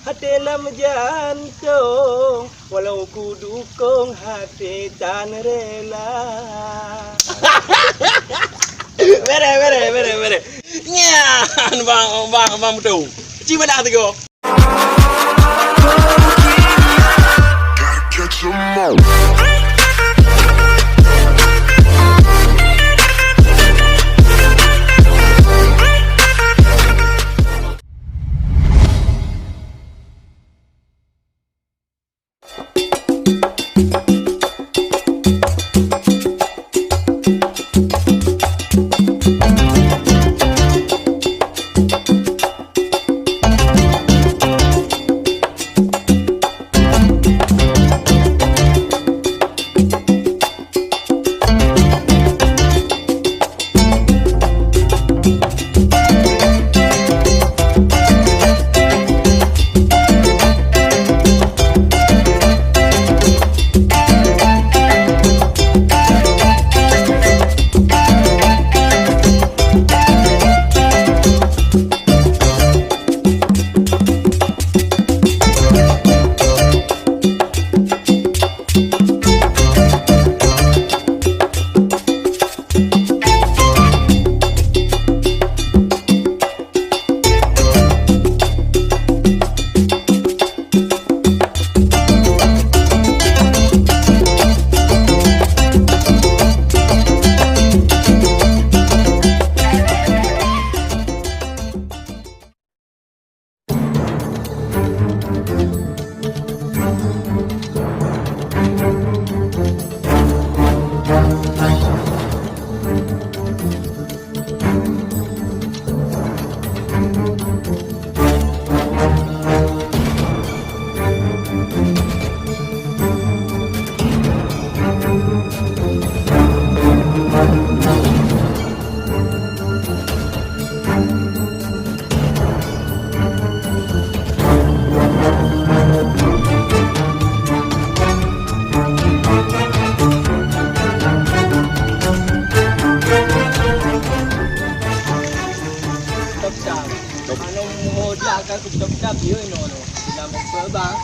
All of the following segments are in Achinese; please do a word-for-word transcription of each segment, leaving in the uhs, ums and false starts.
Até lam jantông, walau kudukông até tan rela. Bereh, bereh, bereh, bereh. Nyan, bang, bang, bang beutôi. Ci beulah teuk. Stop, stop. Anu, muhô jak ka ku stop, stop, yo, ino, ino. Nama, bang?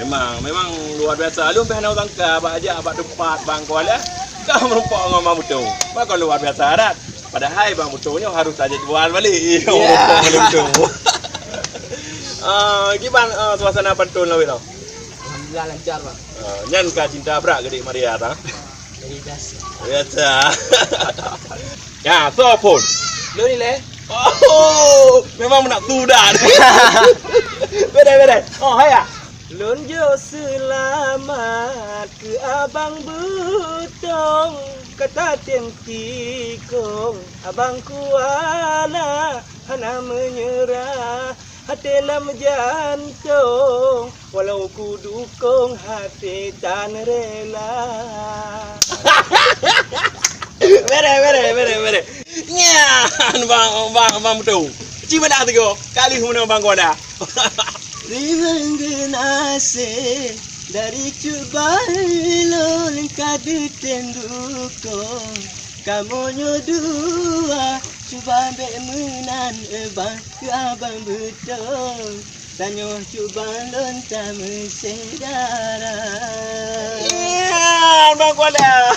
Memang, memang luar biasa. Lôn pih hana sangka bak jak bak teumpat Bang Kuala ka meurumpok ngon Bang Beutong. Pakon luar biasa that. Padahai Bang Beutong nyoe harus tajak jual balik. Iya. Meurumpok ngon Bang Beutong. Ah, kiban, ah, suasana pantôn lawét tau? Alhamdulillah lancar, Bang. Ah, nyan ka cinta brat geudik Maria ta? Jadi biasa. Biasa. Ya, soe phôn? Lôn ilèe. Oh, memang meunak tu dah. Bedai, bedai. Oh, haya. Lôn jok seulamat keu Abang Beutong, ka tatém tikong Abang Kuala hana meunyeurah. Até lam jantông, walau kudukông até tan rela. Bereh, bereh, bereh, bereh. Nyan, bang, bang, bang beutôi. Ci beulah teuk, ka lheueh meunoe bang Kuala. Riweueng geunaséh dari cuba lôn ka geutém dukông. Kamoe nyoe dua cuba bék meunan, eh, bang. Keu Abang Beutong, tanyoe cuba lôn tameusyedara. Ya, Abang Kuala.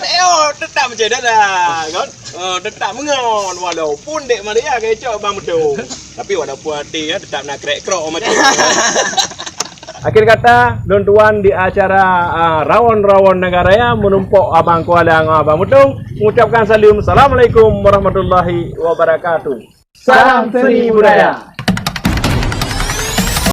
Ayo, tetap meusyedara, kan? Oh, tetap meungon, walaupun dek Maria kecok Abang Beutong. Tapi walaupun hati, ya, tetap nak krek-krok macam tu. Akhir kata, lôn tuan di acara, ah, Rawon-Rawon Nagaraya meurumpok Abang Kuala ngon Abang Beutong, mengucapkan salam. Assalamualaikum warahmatullahi wabarakatuh. Salam seni budaya.